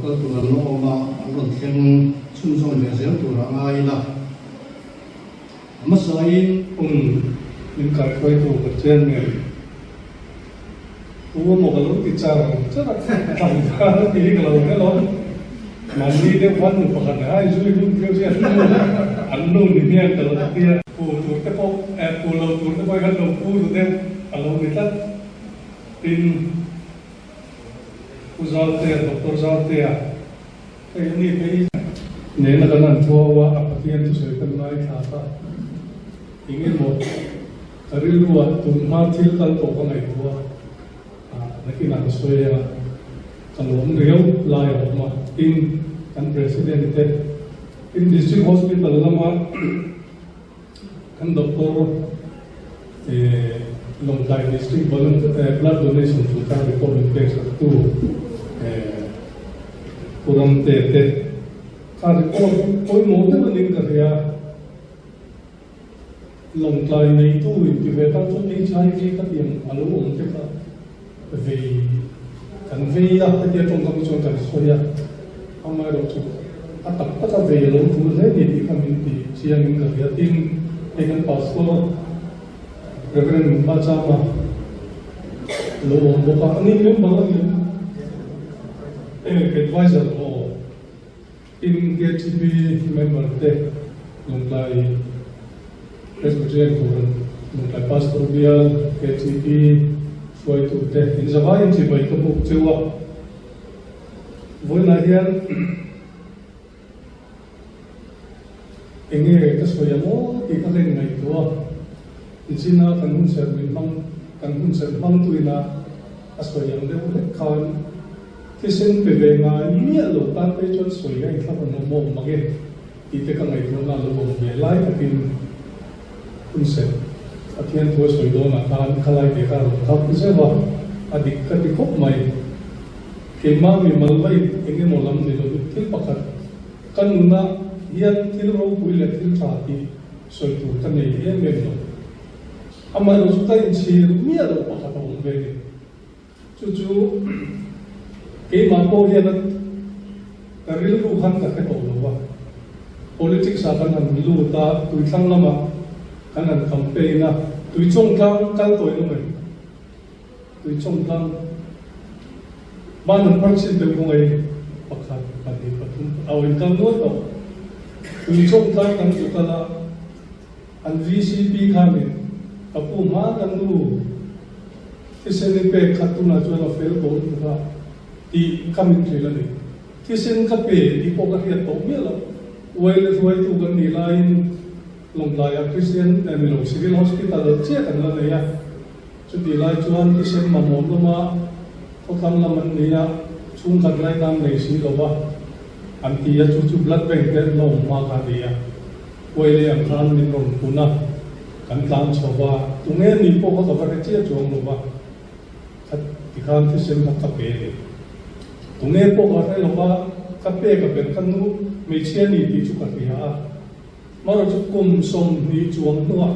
kal tur an la awm a, an rawn thleng chhunzawm ve zel tur a ngai ila. A hmasain. Hun min kaihruaitu ka chairman U emaw ka lo ti char char a, tlangval a ti hi ka lo hre lo. Mahni deuh khan nu pakhat leh ai zui lut viau chiah an nu ni hmiang ka lo ti a. Pu tur te pawh eh pu lo tur te pawh hi khan lo pu ru deuh a lo ni tlat. Tin, Pu Zautea, Doctor Zautea, hei a ni phei. Nena kan han thuau a, a Pathian thusawi kan ngaithla ta. Eng emaw ka rilruah tunhma thil kal tawh ka ngaihtuah a, nakinah ka sawi a, ka lawm riau lai a awm a. Tin, kan President te, tin District Hospital lama Kan doctor Lawngtlai District Blood Donation chungchang report min pek sak tu Pu Ramte te kha report pawimawh deuh a ning ka hria. Lawngtlai neitu inti ve tan chuan HIV ka ti ang a lo awm te kha vei kan vei a, hetia tawngkam hi chuan kan sawi a, amaherawhchu a tak taka vei a lo tul hle ni tih kha min ti chiangin ka hria. Tin, hei kan Pastor Reverend Mukha Chama a lo awm bawk a, ani member a ni em? Advisor aw. Tin, KTP member te Lawngtlai Presbyterian Kohhran Lawngtlai Pastor Bial KTP hruaitu te in zavaiin chibai ka buk cheu a. Vawiinah hian enge ka sawi ang aw tih ka len ngaihtuah a, nichina kan hunserh min hmang kan hunserh hmangtuina a sawi ang deuh hlek khan, Thisen pe ve ngai miah lo tan phei chuan sawi a inthlak an awm awm mang e tih te ka ngaihtuahna a lo awm ve lai takin hun set Pathian thu a sawi dawnah khan khalai te kha a rawn kap zeuh a, a dik ka ti khawp mai. Keimah mi mal vaih eng emaw lam ni lovin thil pakhat ka nunah hian thil ropui leh thil tha tih sawi tur ka nei em em lo. Amaherawhchu ka inchhir miah loh pakhat a awm ve ni. Chu chu keimah pawh hian ka rilru khan ka hre tawh lo va, politics ah kan han lut a, tuithlang lamah kan han campaign a, tuichawngtlang kal tawh ilo mai, tuichawngtlang ban an phar chin deuh kawng ei pakhat, pahnih, pathum, a awin kal nual tawh, tuichawngtlang kan zu kal a. An VCP khanin ka pu hma ka nu thisen i pek kha tunah chuan a fel tawh lutuk a tih ka min hrilh a ni. Thisen ka pe tih pawh ka hriat tawh miah loh. Uai leh hruaitu kan nih laiin Lawngtlaiah Christian eh ni lo Civil Hospital chiah kan la nei a. Chutih lai chuan thisen mamawh lama khawthlang lam an ni a, chhungkhat lainam nei si lova an ti a, chu chu Blood Bank te an la awm hma kha a ni a. Huai leh ang khan min rawn phun a, kan tlan chho va, tunge ni pawh kha ka va hre chiah chuang lo va, kha tikhan thisen kha ka pe a ni. Tunge pawh ka hre lo va, ka pek a ber ka nu hmeichhia ni tih chu ka hria a, marawh chu kum 20 chuang hnuah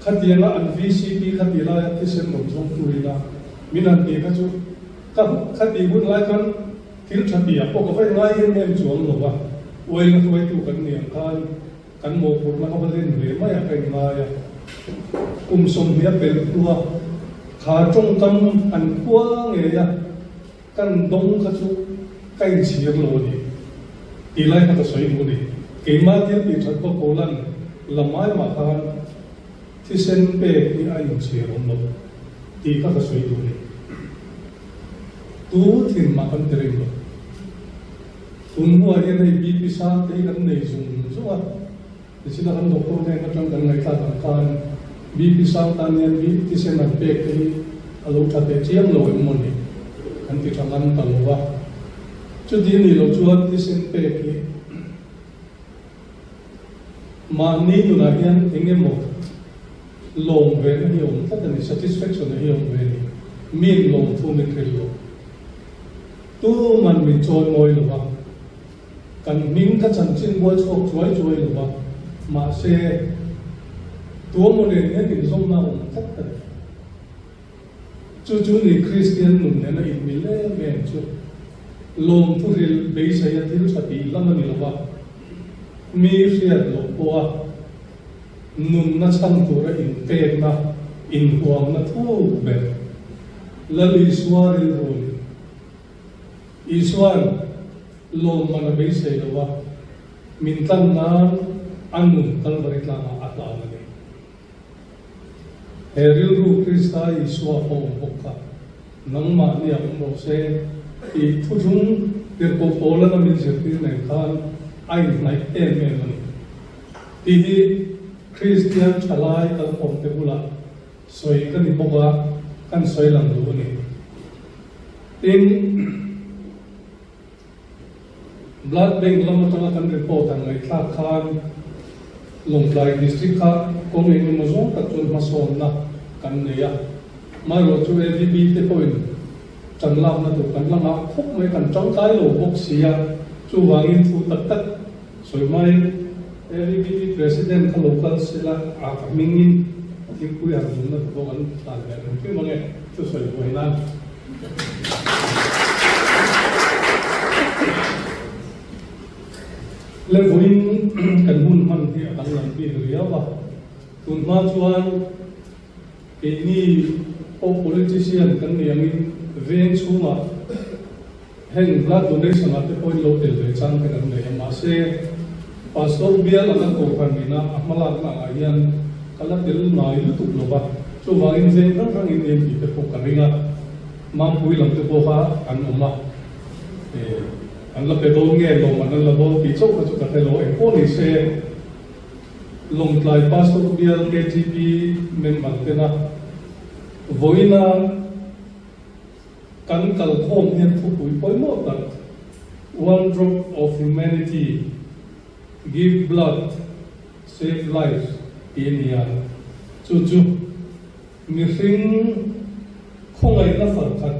khatianga an VCP khati laia thisen rawn zawng turin a min han tih kha chu ka khati hun lai khan Thil tha tih ah pawh ka vaih ngai em em chuang lo va, uaina hruaitu kan ni ang khan kan mawhphurhna ka va len ve mai a ka inngai a. Kum 20 a pelh hlua kha tawngkam an khua ngei a kan dawng kha chu ka inchhir lo a ni tih lai kha ka sawi duh a ni. Keimah thil tih that va Poland lam ai mah khan thisen pek hi a inchhir awm lo tih kha ka sawi duh a ni. Tu thin mah kan ti reng lo. Tun hnuah hian hei BP sang te hi kan nei zung zung a, nichina kan doctor hnen atang kan ngaihthlak ang khan BP sang tan hian thisen han pek te hi a lo tha teh chiang lo em maw ni kan ti tha ngam ta lo va. Chuti nih loh chuan thisen pek hi mahni nunah hian eng emaw lawm ve na hi a awm tlat a ni, satisfaction hi a awm ve a ni. Miin lawm thu min hrilh lo. Tuman min chawi mawi lo va, kan hming kha chanchin buai chhuak chuai chuai lo va, mahse tuamaw nen hian inzawmna a awm tlat a ni. Chu chu ni Kristian nun nena inmil em em chu. Lawmthu hrilh beiseia thil tha tih lam a ni lo a, mi hriat loh pawha nunna chhan tura inpekna, inhuamna thuk ber Lal Isua rilru a ni. Isua'n lawmman a beisei lo a, min tlan nan a nun Kalvari tlangah a hlan a ni. He rilru Krista Isua pawh awm bawk kha nangmahni ah awm rawh se tih thuthlung tirhkoh Paula'n a min zirtir nen khan a inhnaih em em a ni. Tih hi Kristian thalai kalkhawmte bulah sawi ka ni bawk a, kan sawi lang duh a ni. Tin. Blood Bank lam atanga kan report han ngaihthlak khan Lawngtlai District kha kawng eng emaw zawng tak chuan hmasawnna kan nei a, amaherawh chu ADB te pawhin tan lakna tur kan la ngah khawp mai, kan tangkai lo bawk si a, chuvangin thu tak tak sawi hmain ADB President kha lo kal sela a ka hmingin thingpui han zumna te pawh kan hlan leh reng hrim ange chu sawi buai nan. Le vawiin kan hun hman hi a danglam bik riau a, tun hma chuan keini pawh politician kan nih angin veng chhungah Heng blood donation ah te pawhin lo tel ve chang te kan nei a, mahse Pastor bial anga kohhran ina a hmalakna angah hian ka la tel ngai lutuk lo va, chuvangin veng hrang hrangin en tih te pawh ka ring a, Mampui lam te pawh kha an awm a, an la pe dawn nge lawm an la dawn tih chauh kha chu ka hre lo, engpawh ni se Lawngtlai Pastor bial KTP member tena vawiina Kan kalkhawm hian thupui pawimawh tak One Drop of Humanity, Give Blood, Save Lives tih a ni a, chu chu mihring khawngaihna farkhat,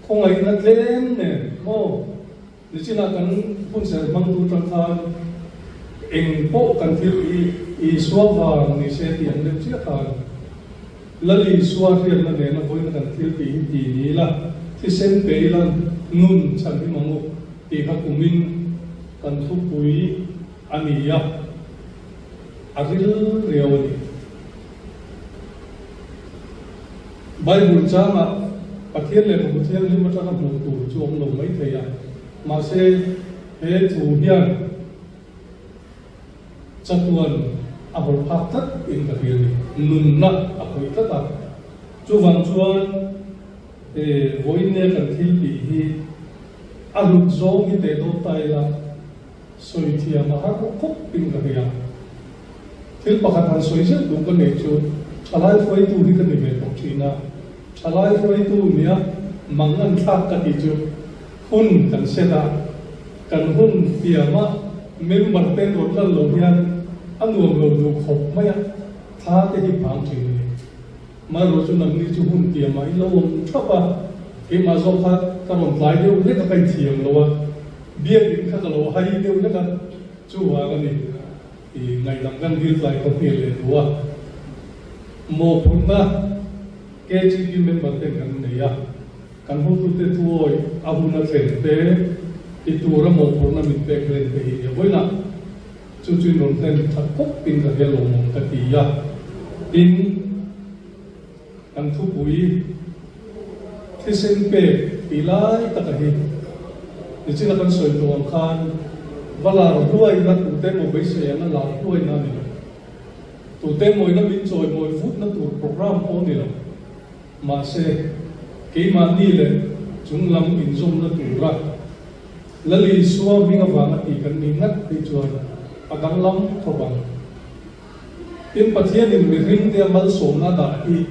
khawngaihna tlem nen maw? Nichinah kan hunserh hmangtu tang khan eng pawh kan thil hi Isua vang ni se tih an lem chiah khan Lal Isua hriatna nena vawiina kan thil tih hi ti ni ila, thisen pe ila nun chhan him ang u tih kha kumin kan thupui a ni a, a ril riau a ni. Bible changah Pathian lehkhabu thianghlim atanga hmuh tur chu awm lo mai thei a, mahse he thu hian chatuan a hawlh phak tlat in ka hria a ni, nunna a khawih tlat a. Chuvang chuan he vawiin kan thil tih hi a hlut zawng hi teh dawn ta ila, Sawi thiam a har khawp in ka hria. Thil pakhat han sawi zeuh duh ka neih chu thalai hruaitu hi ka ni ve tawh thin a, thalai hruaitu nia mang an thlak ka tih chu hun kan set a, kan hun tiama member te rawn lal lo hian a nuam lo duh khawp mai a, thla te hi phang thin a ni. Marawh chu nangni chu hun tiamah in lo awm thap a, keimah zawk kha ka rawn tlai deuh hlek a, ka inthiam lo a, biakinn kha ka lo hai deuh hlek a, chuvang a ni i ngaihdam kan dil tlai khaw hmel leh duh a. Mawhphurhna KGP member ten kan nei a, kan hotute thuawi a hun a thlen te ti tura mawhphurhna min pek hlen te hi nia vawiinah Chu chu in rawn hlen that khawp in ka hria lawmawm ka ti a, tin kan thupui thisen pek tih lai taka hi nichina kan sawi tawh ang khan va lar hluaina tute emaw beisei anga lar hluaina a ni lo, tute emawina min chawimawi vutna tur programme pawh a ni lo. Mahse, keimahni leh chunglam inzawmna tura Lal Isua hming avanga tih kan nih ngat phei chuan a danglam khawp ang. Tin, Pathianin mihringte a malsawmna dah hi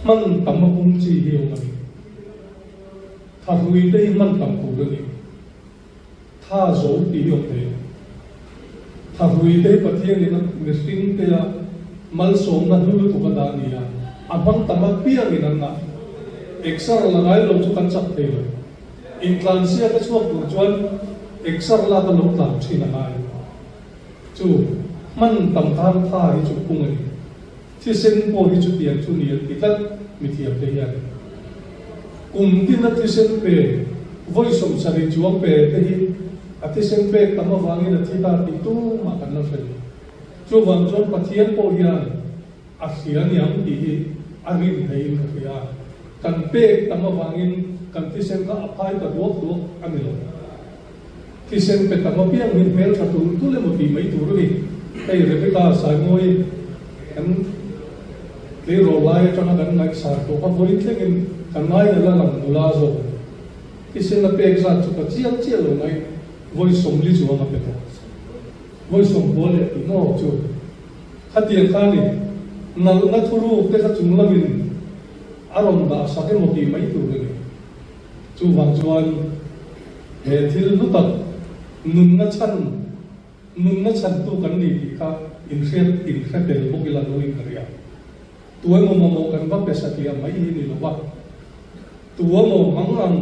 hman tam a pum chi hi awm a ni. Thahrui te hi hman tam tur a ni. Tha zo tih hi awm thei lo. Tha hrui te hi Pathianin a mihring te a malsawmna hlu lutuk a dah a ni a, a hmang tam apiangin an ngah. Exer la ngai lo chu kan chak thei lo. Intlansiak a chhuak tur chuan exer lak a lo tlan thin a ngai. Chu hman tam khan tha hi chu phung a ni. Thisen pawh hi chutiang chu ni an ti tlat mithiam te hian. Kum tina thisen pe, vawi 70 chuang pe te hi a thisen pek tam avangin a thi ta tih tumah kan la hre lo. Chuvang chuan Pathian pawh hian a hria niang tih hi a rin theiin ka hria. Kan pek tam avangin kan thisen kha a phai ta duak duak a ni lo. Thisen pe tam apiang hi hmel tha tul tul emaw tih mai tur a ni. Hei Rebecca Saimawi kan tleirawl lai atanga kan ngaihsar tawh kha vawiin thlengin ka ngaina la lang nula zawk a ni. Thisen a pek zat chu ka chiang chiah lo mai, vawi 40 chuang a pe tawh. Vawi 90 leh tih maw chu khatiang kha a ni. Nalhna thuruk te kha chung lamin a rawn dah sak emaw tih mai tur a ni. Chuvang chuan he thil hlu tak nunna chhan, nunna chhantu kan ni tih kha inhriat inhre tel bawk ila duhin ka ria. Tu emaw mamawh kan va pe satliah mai hi ni lo va, tu emaw mang ang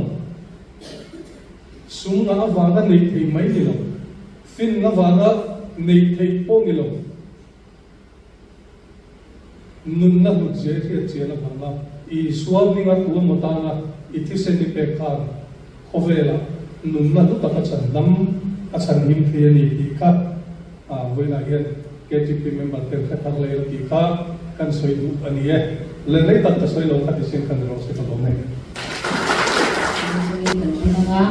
sumna avanga neih theih mai ni lo, finna avanga neih theih pawh ni lo. Nunna hlut zia i hriat chian avanga Isua hminga tu emaw tana i thisen i pek khan khawvelah nunna hlu tak a chhan dam, a chhan him thei a ni tih kha vawiinah hian KTP member ten hre thar leh ila tih kha kan sawi duh a ni e. Le rei tak ka sawi lo kha ti sin kha ni rawh se ka lawm e. Chungin kan hlim anga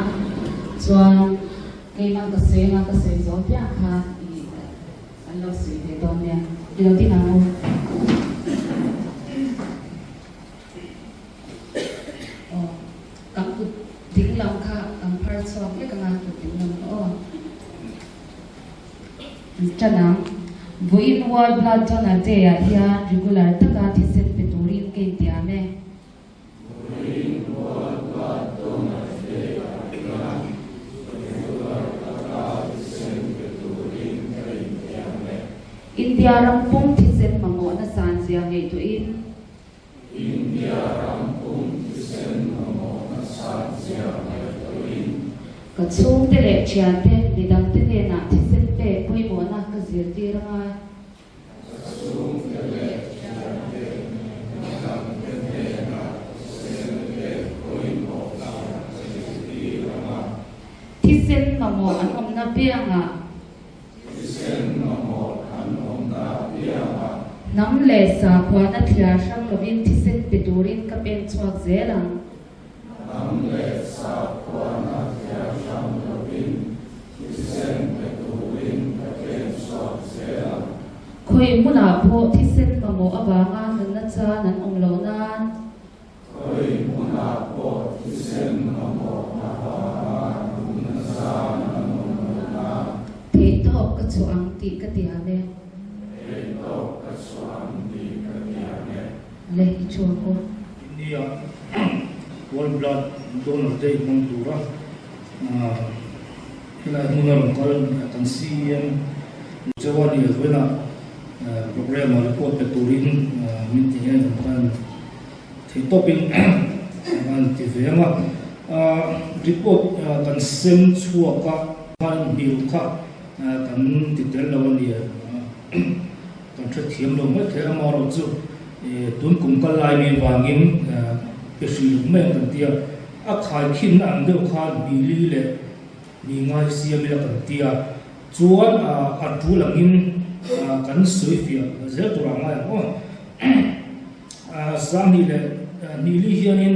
chuan keimah ka sawi anga ka sawi zawh piah khan i An lo sawi ve dawn nia, i lo ti ang u. Aw, kan kut ding lam kha kan phar chhuak vek anga, kut ding lam kha aw. Ṭan ang. Vawiin World Blood Donor Day-ah hian regular taka thisen pe turin ka intiam e. India ram pum thisen mamawhna san zia ngaihtuahin. Ka chhungte leh thiante midangte hnenah thisen pek pawimawhna ka zirtir anga. Ka chhungte leh thiante midangte hnenah thisen pek pawimawhna ka zirtir ang a. Thisen mamawh an awmna piangah. Thisen mamawh an awmna piangah. Hnam leh sakhuana thliar hrang lovin thisen pe turin ka pen chhuak zel ang. Hnam leh sakhuana thliar hrang lovin thisen pe turin ka pen chhuak zel ang. Khawi hmunah pawh thisen mamawh avanga nunna chan an awm loh nan. Khawi hmunah pawh thisen mamawh avanga nunna chan an awm loh nan. Theihtawp ka chhuah ang tih ka tiam e. Theihtawp ka chhuah ang tih ka tiam e. Le i chhuak aw. India World Blood Donor Day hmang tura helai hmuna rawn kal kan CEM Chawani a vawiinah programme a report pe turin min ti hian kan tan theih tawpin kan ti ve ang a. Report kan sem chhuak a, khan hnial kha kan ti tel lo a ni. Kan hrethiam lo mai thei amaherawh chu tun kum kal lai mi vangin pe hrilh loh mai ang kan ti a, a khaikhinna ang deuh khan Billy leh mi ngai siam ila kan ti a, chuan a tul angin kan sawi fiah zel tur ah ngai ang aw. 20 leh hnihli hianin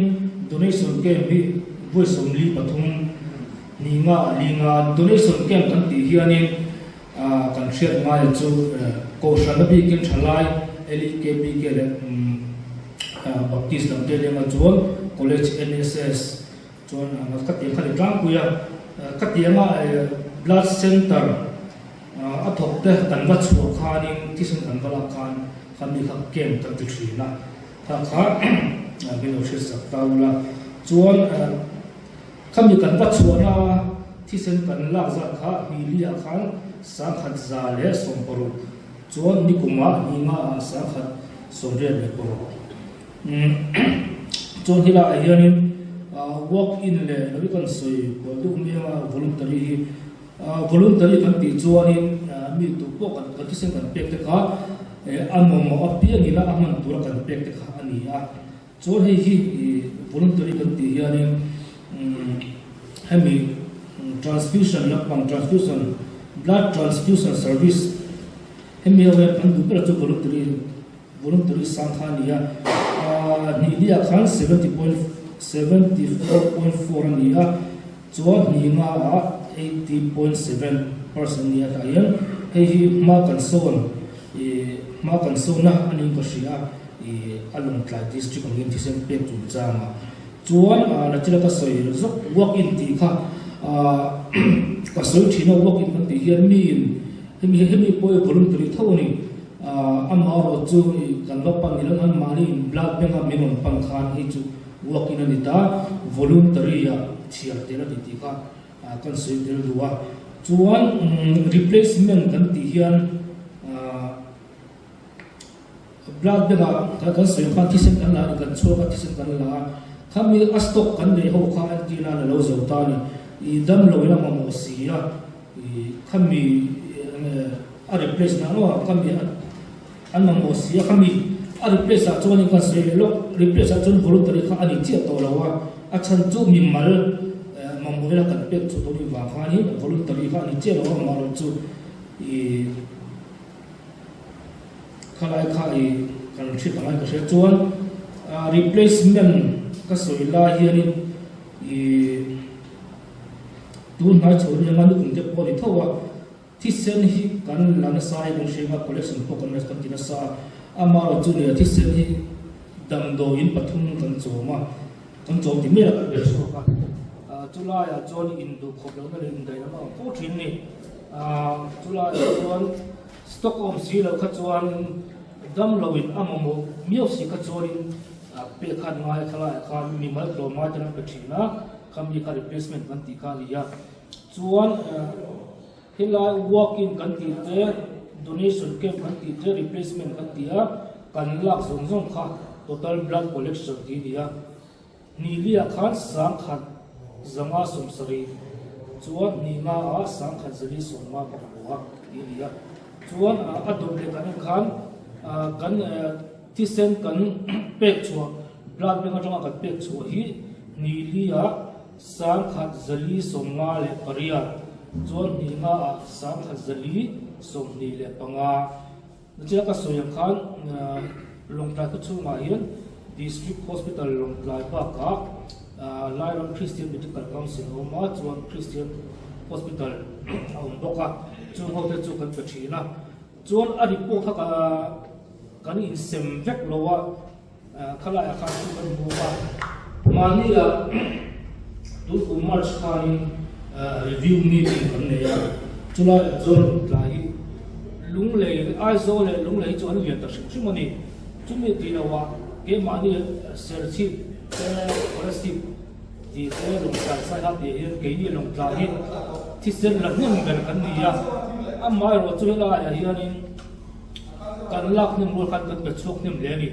donation camp hi vawi 43 hnih nga li nga donation camp kan tih hianin Kan hriat ngaia chu Kohhran a bikin thalai LEKPK leh Baptist lam te lenga chuan College NSS chuan ka tiang kha ni tlangpui a. Ka tianga Blood Center a thawk te kan va chhuah khanin thisen kan va lak khan khami kha camp kan ti thin a. Kha kha min lo hriat sak ta ula. Chuan Khami kan va chhuahna thisen kan lak zat kha Hmiliah khan 1160 chuan nikumah hninga ah 1186. Chuan helaiah hianin walk in leh lo kan sawi kual deuh mai anga voluntary hi voluntary kan tih chuanin mi tu pawh kan thisen kan pek te kha a mamawh apiangin a hman tura kan pek te kha a ni a. Chuan hei hi voluntary kan tih hianin hemi transfusion lampang transfusion blood transfusion service hemi ho hian kan duh ber chu voluntary voluntary sang kha a ni a hnih hnih ah khan 70.74.4 a ni a chuan hnih nga ah 80.7% a ni a tah hian hei hi hma kan sawn Ih hma kan sona a ning ka hria a, ih a Lawngtlai District angin thisen pek chungchang ah chuan ah Nachila ka sawi zawk walk in tih kha ah ka sawi thin a walk in kan tih hian mi in hemi hemi pawh hi voluntary tho a ni ah amaherawh chu ih kan va pan ni lo an mahni in blood bank a min rawn pan khan hei chu walk in a ni ta voluntary ah chhiar tel a ni tih kha Kan sawi tel duh a, chuan replacement kan tih hian blood bank ah kan sawi khan thisen kan la a ni, kan chhuak a thisen kan la a, khami a stock kan neih ho kha entir nan a lo zo ta a ni, ih dam lo in a mamawh si a, ih khami a replace na maw khami an mamawh si a, khami a replace ah chuan in kan sawi leh lawk, replace ah chuan voluntary kha a ni chiah tawh lo a, a chhan chu mimal mamawh ila kan pek chu tawh ni vang khanin voluntary kha a ni chiah lo a, amaherawh chu ih khalai kha ih kan hriat ang lai ka hria chuan replacement ka sawi lai hianin ih tun hnai chho nia nukum te pawh a ni tho a. Thisen hi kan la nasa hi kan hria a, collection pawh kan la kan ti nasa a, amaherawh chu nia thisen hi damdawiin pathum kan chawm a, kan chawm ti mai a kan be chhuak a, chulaiah chuan induhkhawp lohna leh indaih lam a awm fo thin a ni, chulaiah chuan stock a awm si loh kha chuan damloin a mamawh miau si kha chuanin pek khan ngai khalaiah khan mimal tlawm ngai ten an pe thin a, khami kha replacement kan tih kha a ni a. Chuan helai walk in kan tih te, donation camp kan tih te, replacement kan tih a, kan lak zawng zawng kha total blood collection tih a ni a. Hnilia khan sangkhat zanga 70 chuan hninga ah sangkhat zali sawmnga pakua tih a ni a. Chuan a dawt leh kan en khan kan thisen kan pek chhuah blood bank atanga kan pek chhuah hi hnilia 1458 chuan hnih nga ah 1425. Nichina ka sawi ang khan Lawngtlai khaw chhungah hian District Hospital Lawngtlai bakah Lairam Christian Medical Council a awm a, chuan Christian Hospital a awm bawk a, chung ho te chu kan pe thin a. Chuan a report kha kan insem vek lo a. Khalaiah khan chu kan hmu a, mahnia tunkum March khanin review meeting kan nei a, chulaiah chuan tlai hi Lunglei, Aizawl leh Lunglei hi chu an lian ta hrim hrim a ni. Chumi tih lohah keimahni Serchhip te, Kolasib tih te, Lawngtlai Saiha tih hian keini Lawngtlai hi thisen la hnem ber kan ni a, amaherawhchu helaiah hianin Kan lak hnem rual khan kan pe chhuak hnem hle a ni.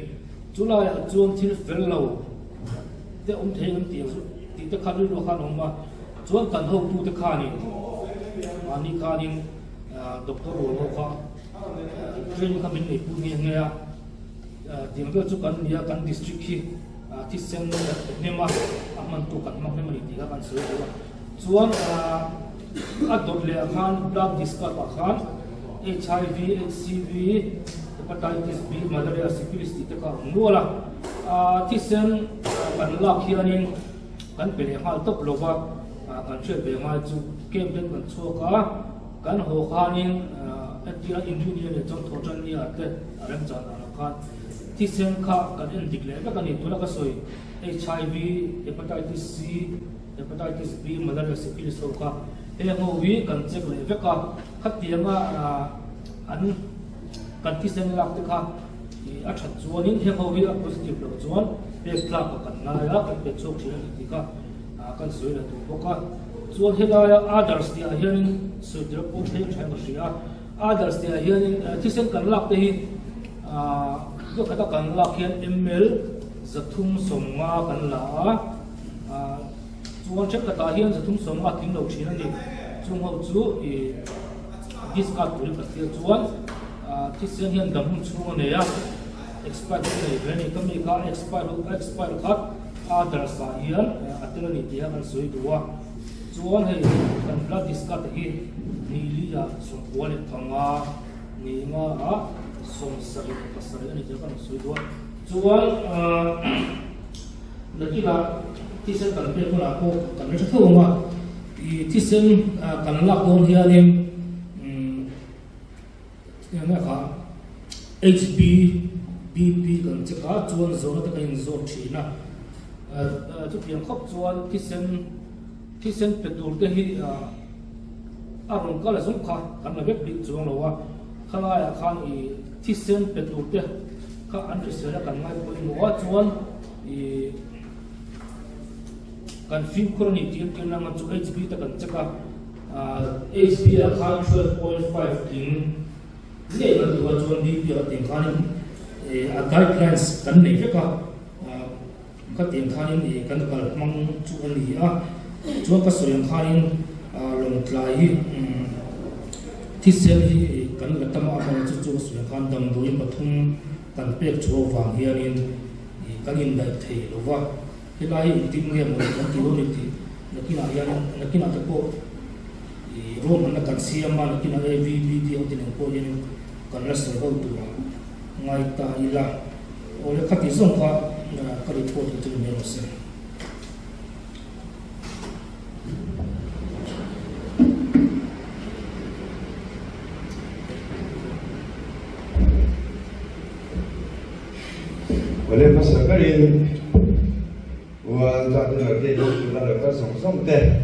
Chu laiah chuan thil fel lo te awm thei ang tih tih te kha rilru khan a awm a. Chuan kan hotute khanin mahni khanin doctor rual ho kha training kha min neipui nghe nghe a. Tiang vel chu kan ni a, kan district hi thisen kan pe hnem a, a hmantu kan hmang hnem a ni tih kha kan sawi duh a. Chuan a dawt leh ah khan blood discard ah khan HIV, HCV, Hepatitis B, Malaria, Syphilis tih te kha a awm nual a. Thisen kan lak hianin kan pe leh nghal tawp lo va, kan hriat ve ngai chu camp ten kan chhuak a, kan haw khanin entir a inrin leh chuan thawhtan ni ah te a remchan dan ah khan thisen kha kan en dik leh vek a ni. Tuna ka sawi HIV, Hepatitis C, Hepatitis B, Malaria, Syphilis ho kha heng ho hi kan check leh vek a, khatianga an kan thisen lak te kha a that chuanin heng ho hi a positive loh chuan pek tlak ah kan ngai a, kan pe chhuak thin a ni tih kha kan sawi la duh bawk a. Chuan helaia others tih ah hianin sawi tir pawh thleng tha in ka hria a, others tih ah hianin thisen kan lak te hi vawkhat a kan lak hian ml 350 kan la a, Chuan thenkhatah hian 350 tling lo thin a ni. Chung ho chu ih discard turin ka thlir chuan thisen hian dam hun chhung a nei a. Expire chu nei ve a ni. Ka mi kha expire expire kha others ah hian a tel a ni tih a kan sawi duh a. Chuan hei kan blood discard te hi ni li ah 95, ni nga ah 77 a ni tih a kan sawi duh a. Chuan nakinah thisen kan pek hunah pawh kan hre tho ang a, ih thisen kan lak dawn hianin umm Enge kha HB, BP kan check a chuan zawhna te kan inzawt thin a, chutiang khawp chuan thisen thisen pe tur te hi a rawn kal zawng kha kan la vek bik chuang lo a, khalaiah khan ih thisen pe tur te kha an hrisel a kan ngai pawimawh a chuan ih kan fimkhur a ni tir tir nang chu HB te kan check a. HB ah khan 12.5 tling ngei kan duh a chuan BP ah tiang khanin a guidelines kan nei vek a, kha tiang khanin kan kal hmang chu a ni a, chuan ka sawi ang khanin Lawngtlai hi thisen hi kan la tam a amaherawhchu chu chu ka sawi ang khan damdawiin pathum kan pek chhuah avang hianin kan indaih thei lo va. Helai hi engtin nge maw kan ti dawn tih nakinah hian nakinah te pawh ih ruahmanna kan siam a, nakinah AVBD ho te nen pawh hianin kan la sawi ho turah ngai ta ila. Awle khati zawng kha ka report hi chu ni mai rawh se. Awle hmasa berin Ual zat in Arcade ho tuna lo kal zawng zawng te,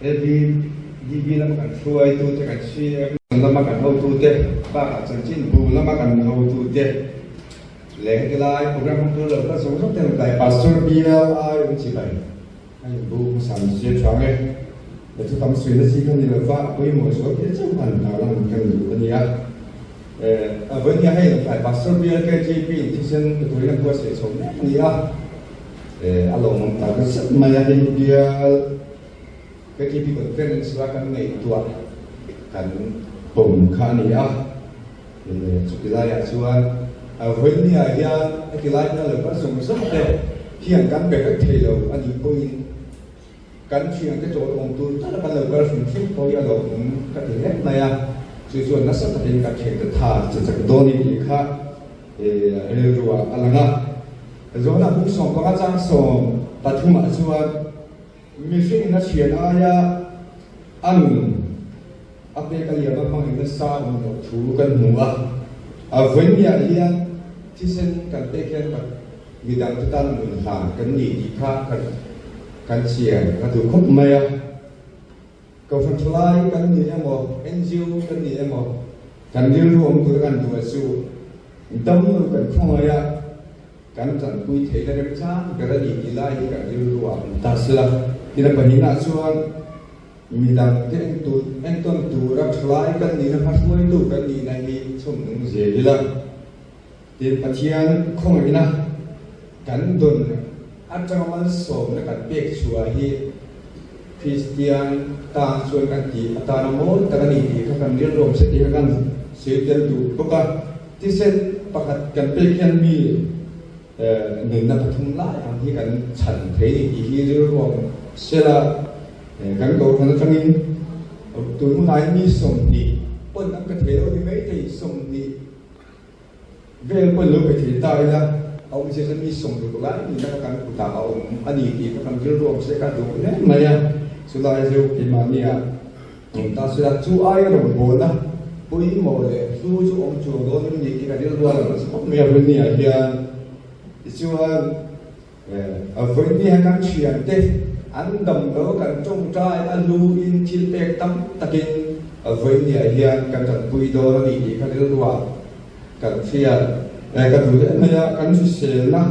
ABDB lama kan hruaitu te, kan CM lama kan hotu te, bakah chanchinbu lama kan hotu te leh heti lai program hmang tura lo kal zawng zawng te an tlai Pastor BLI awm chi bai a inbu hmasa an zir ṭhang e. He chu tam suihna chi kha ni lova a pawimawh zual thil chauh han tarlan kan duh a nia. A vawinia hei an tlai Pastor BLKGP in thisen pe turin an buatsaih chho mek a ni a. A lawmawm tak zet mai a, hei BLKGP conference la kan ngaihtuah kan pawm kha a ni a. Chuti laiah chuan vawinia hian heti lai hmel lo kal zawng zawng te hian kan pe vek thei lo a nih pawhin Kan thiante chawl awm tur tala kan lo kal hrim hrim pawh hi a lawmawm ka ti hle mai a, chu chuan nasa takin kan thiante tha che chak dawn i tih kha rilruah a lang a. Zawhna bung 15 chang 13 ah chuan mihringin a thian aia a nun a pek a liam a hmangin nasa awm loh thu kan hmu a, a vawinia hian thisen kan pek hian Midangte tan nun hlan kan ni tih kha kan kan chian a duh khawp mai a. Kohhran thalai kan ni emaw, NGO kan ni emaw, kan rilru awm tura kan duh a chu dam lo kan khawngaih a, kan tanpui theihna remchang ber a ni tih lai hi kan rilru ah awm ta sela. Tina pahnihna chuan midangte entawn tura thalai kan nihna hmahruaitu kan nihna hi chhawmnung zel ila. Tin, Pathian khawngaihna kan dawn atanga malsawmna kan pek chhuah hi Kristian tan chuan kan tih atana mawi tak a ni tih kha kan rilruam se tih kha kan sawi tel duh bawk a. Thisen pakhat kan pek hian mi nunna pathum lai ang hi kan chhan thei a ni tih hi rilruam sela kan kohhran atangin tun hunah hian mi 20 pawn an pe thei lo ni maithei 20 Vel pawn lo pe thei ta ila, a awmzia chuan mi 60 lai nihna kha kan kutah a awm a ni tih kha kan rilru awm se ka duh hle mai a. Chulai chu keimahnia awm ta sela, chu aia rawngbawlna pawimawh leh hlu chu awm chuang dawn em ni tih ka rilru a lang nasa khawp mai a Vawinia hian. Tichuan, Vawinia kan thiante an dam lo kan tawngtai a hluin thil pek tam takin Vawinia hian kan tanpui dawn a ni tih kha rilrua kan hriat ka duh leh mai a, kan hriselna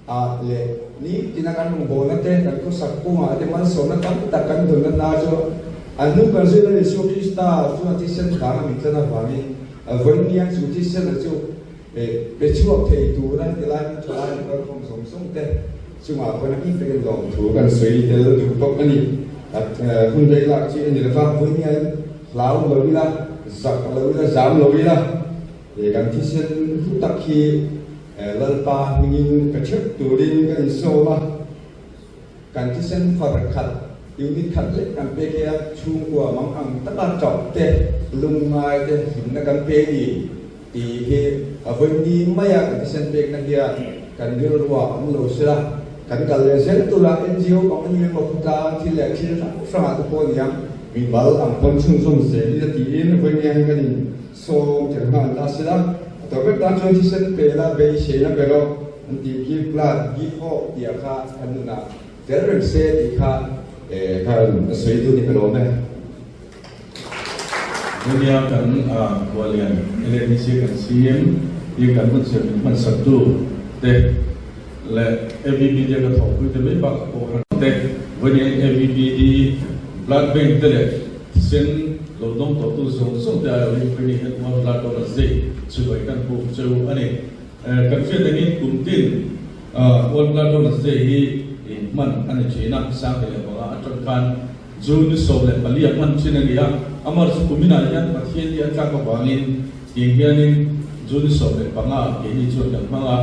ah leh nitina kan rawngbawlna te kan khawsak kawngah te malsawmna tam tak kan dawnna na chu a hnu kan zir a Isua Krista chuan thisen vanga min tlan avangin Vawinia chu thisena chu Pe chhuak thei tura heti lai hmun tha lai kal khawm zawng zawng te chungah pawhin a bik takin lawmthu kan sawi tel duh bawk a ni. Hun rei lak chi a ni lova, vawiin hian hlau lo ila, zak lo ila, zam lo ila. Kan thisen hlu tak hi Lalpa hmingin pe theuh turin kan insawm a. Kan thisen far khat, unit khat lek kan pek hian chhungkua mang ang taka tap te, lungngai te hlimna kan pe ni tih hi a vawi maia kan thisen pekna hian kan rilruah a awm lo sela, kan kal leh zel tura NGO bang a ni emaw khawtlang thil leh thil hrang hrangah te pawh aniang mimal ang pawn chhunzawm zel ila tiin vawi hian kan in sawm tel nghal ta sela, a tawp ber tan chuan thisen pe la, beiseina pe rawh an tih give blood, give hope tih ah kha kan nunah tel reng se tih kha ka rawn sawi duh ni ka lawm e. Dunia kan Khualian LADC kan CM hi kan hun siam min hmansak tu te leh AVBD a ka thawhpui te mai bakah pawh te vawiin AVBD Blood Bank te leh Thisen lo dawng tawhtu zawng zawng te aiawhin Prini hian One Blood Donors Day chibai kan puk cheu a ni. Kan hriat angin kum tin One Blood Donors Day hi hman a ni thin a, 2005 atang khan June ni 14 a hman thin a ni a, amah chu kuminah hian Pathian hi a tlak avangin tiang hianin June ni 15 keini chuan kan hmang a,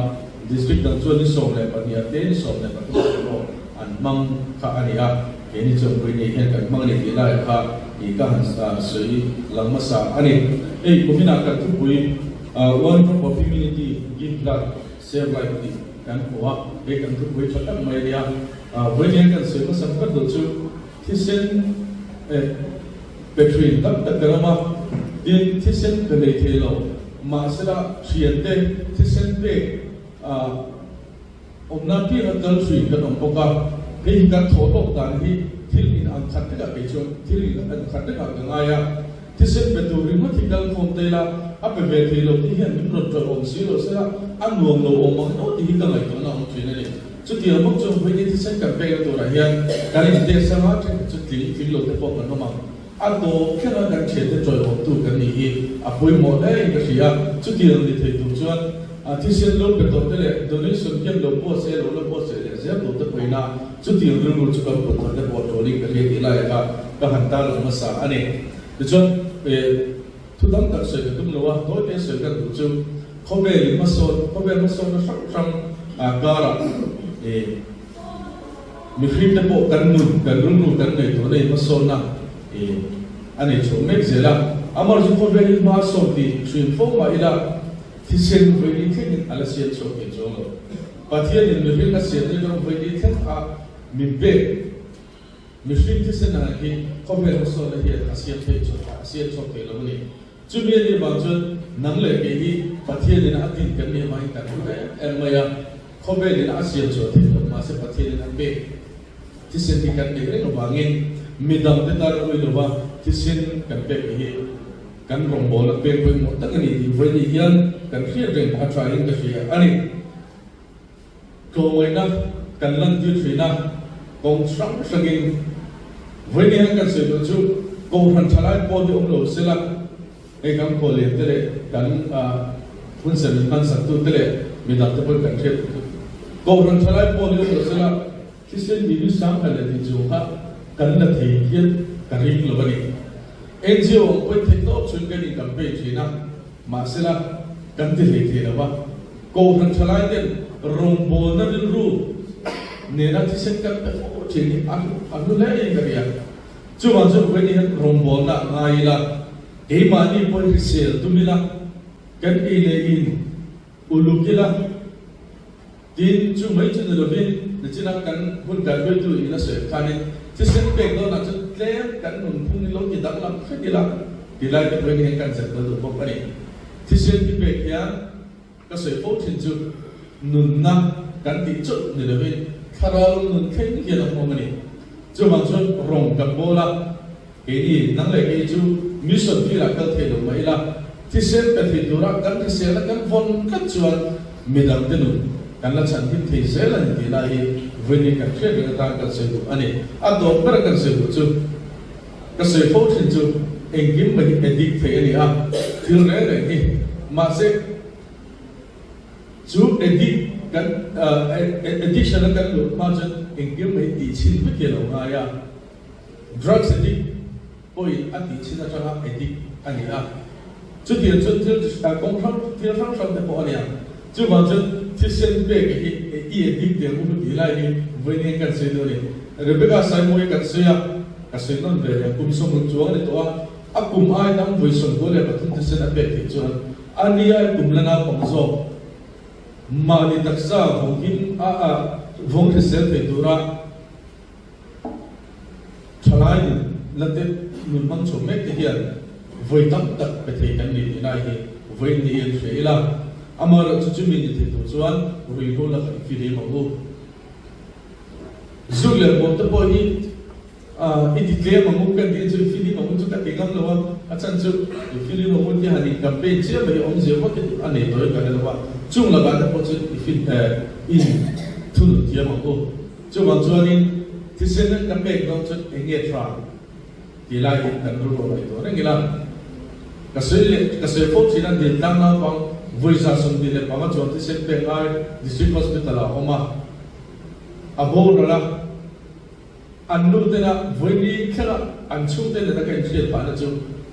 District dang chuan ni 12 ah te ni 13 ah te pawh an hmang kha a ni a. Keini chuan Puini hian kan hmang a ni tih lai kha i ka han sawi lang hmasa a ni. Hei kuminah kan thupui One Drop of Immunity, Give Blood, Save Life tih kan hmu a, hei kan thupui tha tak mai a nia. Vawiin hian kan sawi hmasa ber duh chu thisen pe thin tam tak kan awm a, tin thisen pe hlei thei lo mahsela thiante thisen pek Awmna pianga kal thui kan awm bawk a, hei hi kan thawh lawk dan hi thil in ang khat vekah kei chuan thil in ang khat vekah ka ngai a, thisen pe tur ringawt hi kal khawm ta ila a pe ve thei lo tih hian min rawn ṭawih awm si lo sela a nuam lo awm ang emaw tih hi ka ngaihtuahna a awm ṭhin a ni. Chutiang bawk chuan vawiin thisen kan pekna turah hian kan inteh sanga ṭhenkhat chu tling tling lo te pawh kan awm ang. A tawp thlenga kan thiante ṭawihawmtu kan nih hi a pawimawh hle in ka hria. Chutiang ni thei tur chuan thisen lo pe tawh te leh donation camp lo buatsaih lo la buatsaih leh zel tur te pawhin a chutiang rilru chu kan put thar te pawh ṭawlin ka hria tih lai kha ka han tarlang hmasa a ni. Tichuan thu tam tak sawi ka tum lo a, tawi te sawi kan duh chu khawvel in hmasawn, khawvel hmasawnna hrang hrang karah Mihring te pawh kan nun, kan rilru kan ngaihtuahna in hmasawnna a nei chhuak mek zel a. Amar chu khawvel hi hma sawn tih hrim fo mah ila thisen vawi thlengin a la siam chhuak thei chuang lo. Pathianin mihring a siamna rawng vawi thleng a min pek mihring thisen ang hi khawvel hmasawnna hian a siam thei a siam chhuak thei lo a ni. Chumi a nih vang chuan nang leh kei hi Pathianin a din kan nih avangin kan hlu em em mai a, khawvelin a siam chhuah theih loh mahse Pathianin a pek thisen hi kan neih reng avangin midangte tan a ui lova thisen kan pek hi kan rawngbawlna pek pawimawh tak a ni tih vawiin hian kan hriat reng a thain ka hria a ni. Tlawmngaihna kan lantir thin a, kawng hrang hrangin vawiin hian kan sawi duh chu Kohhran thalai pawl hi awm lo sela, hei kan khuallian te leh kan hunserh min hmansak tu te leh midang te pawhin kan hriat duh chu Kohhran thalai pawl hi awm lo sela thisen mi hi sang khat leh tih chung kha kan la thei hian ka ring lo a ni. NGO ang pawhin theih tawp chhun kan in campaign thin a, mahsela kan ti hlei thei lo va. Kohhran thalai ten rawngbawlna rilru nena thisen kan pe fo thin hi a a hlu hle in ka hria. Chuvang chuan vawiin hian rawngbawlna a ngai ila, keimahni pawhin hrisel tum ila, kan ei leh in uluk ila, tin chu mai chu ni lovin nichina kan hun kan hruaitu in a sawi khanin thisen pek dawnah chuan tlem kan nunphung in lo ti danglam hret ila tilai te vawiin hian kan zep tel duh bawk a ni. Thisen hi pek hian Ka sawi fo thin chu nunna kan tih chauh ni lovin thlarau nun thleng hian a hmawm a ni. Chuvang chuan rawng kan bawl a, keini nang leh kei chu mission field ah kal thei lo mah ila, thisen pe thei tura kan hriselna kan vawn tlat chuan midangte nun kan la chhan him thei zel a ni tih lai hi vawiin kan hriat reng atan kan sawi duh a ni. A dawt ber kan sawi duh chu. Ka sawi fo thin chu engkim mai hi addict theih a ni a, thil reng reng hi. Mahse, chu addict kan addiction a kan luh hma chuan engkim mai hi tih chhin vek hi a lo ngai a. Drugs addict pawhin a tih chhin atanga addict a ni a. Chutiang chuan thil kawng hrang thil hrang hrang te pawh a nia. Chuvang chuan thisen pek hi i addict der u tih lai hi vawiin kan sawi dawn a ni. Rebecca Saimawia kan sawi a, ka sawi nawn ve leh kum 60 chuang a ni tawh a, a kum ai dang vawi 23 thisen a pek theih chuan a ni ai kum la naupang zawk mahni taksa vawng him a a vawng hrisel thei tura Thalai nun la te nun hmang chho mek te hian vawi tam tak pe thei kan ni tih lai hi vawiin ni in hria ila, amaherawhchu chumi ni thei tur chuan ruihhlo lakah i fihlim ang u. Zuk leh bawm te pawh hi i ti tlem ang u kan tih chu i fihlim ang u chu ka ti ngam lo a, a chhan chu i fihlim ang u tih han in campaign chiam mai hi awmzia vak hi a nei tawhin ka hre lo a, chung lakah te pawh chu i fih in thunun thiam ang u. Chuvang chuanin thisen ka pek dawn chuan eng nge tha tih laiin kan rilru a ngaihtuah reng ila. Ka sawi leh ka sawi fo thin a, Diltlang naupang vawiza 25 chuan thisen pek ngai District Hospital ah a awm a, a boral a, an nu tena vawini thlenga an chhungte nena ka inhriat phahna chu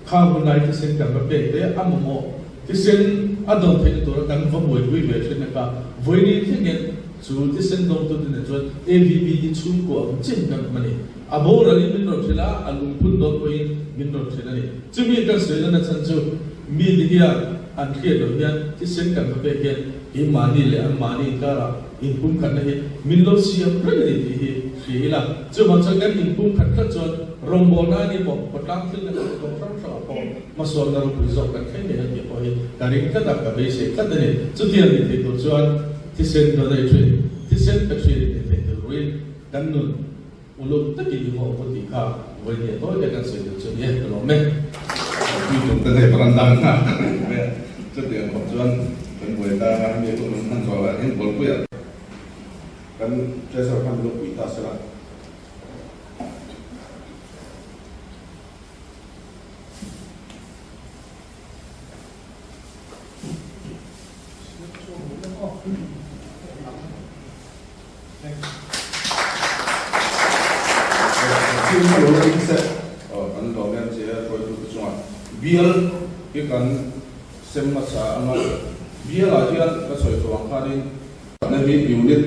khang hun lai thisen kan va pek te a mamawh thisen a dawn theihna tura kan va buaipui ve thin a kha vawini thleng hian Chu thisen dawngtute nen chuan AVBD chhungkua ang chin kan awm a ni. A boralin min rawn hrilh a, a lungphun dawn pawhin min rawn hrilh a ni. Chumi kan sawi lana chhan chu mite hian an hriat loh hian thisen kan va pek hian keimahni leh anmahni inkarah inpumkhatna hi min lo siam reng a ni tih hi hria ila. Chuvang chuan kan inpumkhat tlat chuan rawngbawlna a ni pawh khawtlang thil na kan kawng hrang hrangah pawh hmasawnna ropui zawk kan thleng ngei ang tih pawh hi ka ring tlat a, ka beisei tlat a ni. Chutiang ni thei tur chuan Thisen donate thin, thisen pe thin in theih tur ruin kan nun uluk takin i hawh pawh tih kha vawinia tawi te kan sawi duh chu ni e, ka lawm e. Tui tum te nei veranda an nghak ta reng mai a, chutiang khawp chuan kan buai ta a, hemi hun an hman zawh lah hian Bawlpuiah kan treasurer khan min lo pui ta sela. Bial hi kan sem hmasa anga bialah hian ka sawi tawh ang khanin hi unit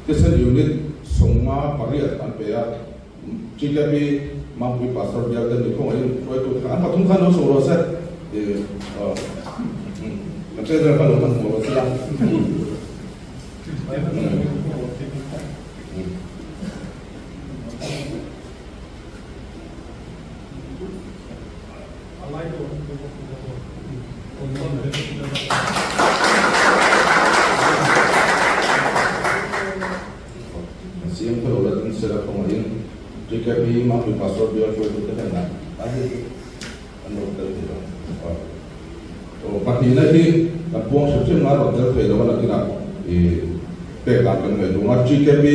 thisen unit 58 an pe a. GKP Mangpui Pastor bial te mi khawngaihin hruaitu te kha an pathum khan lo chho rawh se i kan treasurer kha lo hman hmuh rawh se la. An siam kha lo la ding sela khawngaihin TKP Mangpui Pastor bial hruaitute hnenah a hi an rawn tel thei lo. Aw pahnihna hi kan puang hrim hrim ngai rawn tel thei lo a nakinah i pek dan kan ngaih duh a. TKP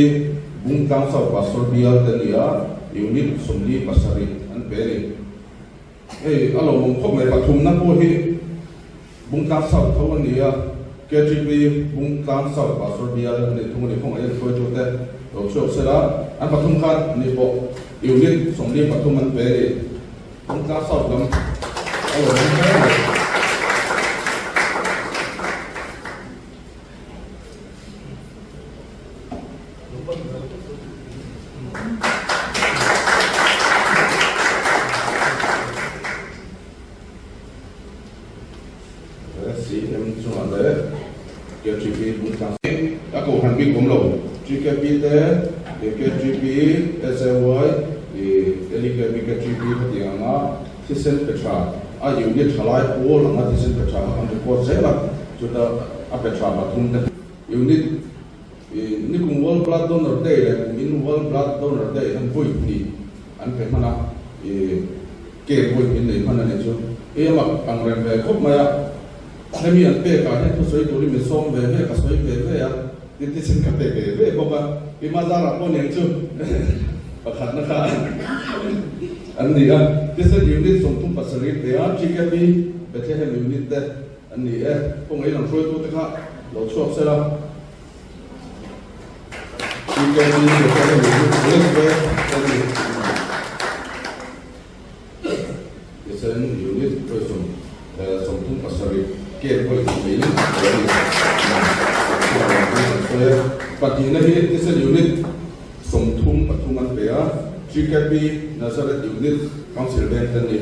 Bungtlang South Pastor bial te nia Unit 47 an pe a ni. Hei a lawmawm khawp mai pathumna pawh hi Bungtlang South tho a ni a, KGP Bungtlang South Pastor bial a nih thung a ni khawng a hruaitute lo chhuak sela an pathum khan ni pawh unit 43 an pe a ni. Bungtlang South lam a lawmawm hle mai. CM chungah leh KGP bungtlang a kohhran bik awm lo GKP te KGP SAY LEKP KGP khatiang anga thisen pe tha a unit thalai pawl anga thisen pe tha kha kan record zel a chuta a pe tha pathum te Unit i nikum World Blood Donor Day leh kum in World Blood Donor Day hian vawi hnih an pe hman a, i camp vawi hnih nei hman a nih chu. Hei a mak ang reng ve khawp mai a, hemi an pek ah hian thusawi turin min sawm ve ve, ka sawi ve ve a, tin thisen ka pe ve ve bawk a, i Mazara pawh nen chu pakhatna kha an ni a. Thisen Unit 37 pe a, GKP Bethlehem Unit te An ni e, khawngaih lang hruaitute kha lo chhuak sela. TKP Bethlehem Unit Police te an ni. Thisen Unit Person. 37 camp pawhin hmuin an sawi a. Pahnihna hi Thisen Unit 33 an pe a, GKP Nazareth Unit Council Veng te an ni.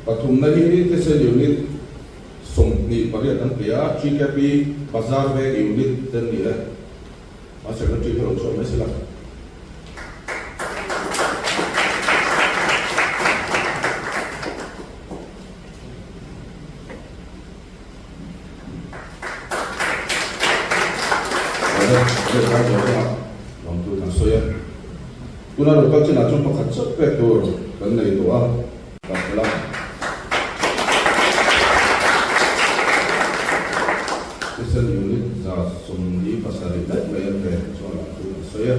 Pathumna hi Thisen Unit 28 an pe a, GKP Bazar Veng Unit te an ni e. A Secretary kha lo chhuak mai sela. Tuna lo kal chinah chuan pakhat chauh pek tur kan nei tawh a, kan hre la. Thisen unit 47 daih mai an pe chuan lah chu kan sawi a.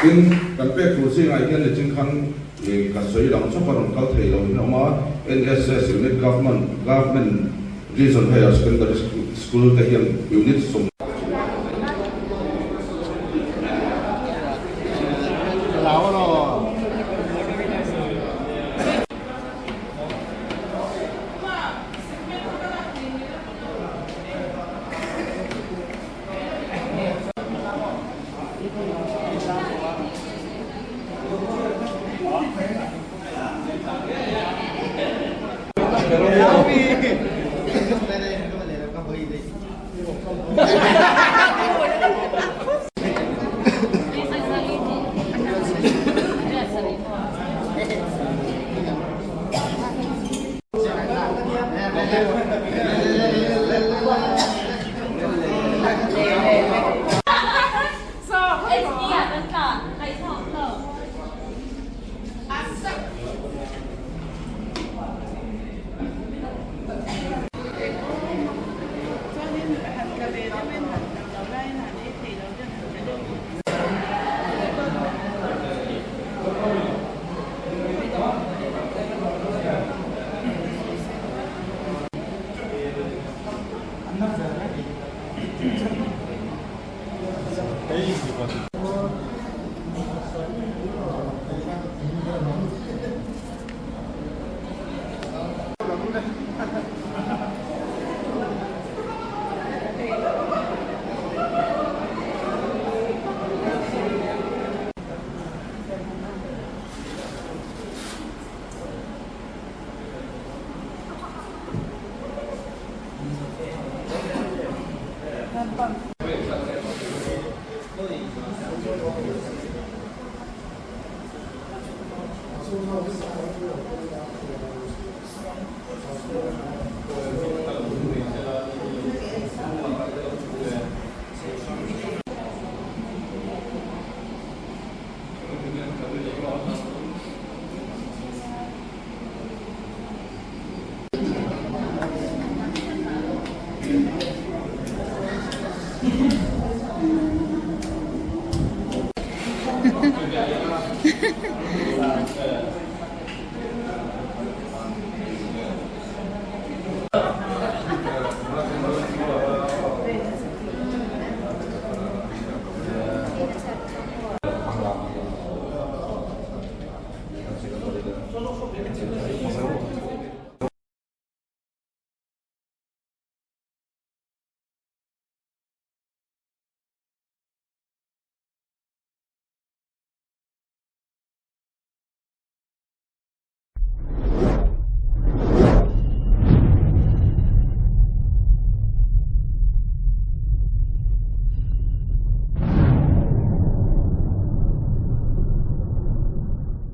Tin, kan pek tur zingah hian nichin khan ka sawi lang chawp a rawn kal thei lo in a awm a, NSS Unit Government Government Region Higher Secondary School te hian Unit sawm.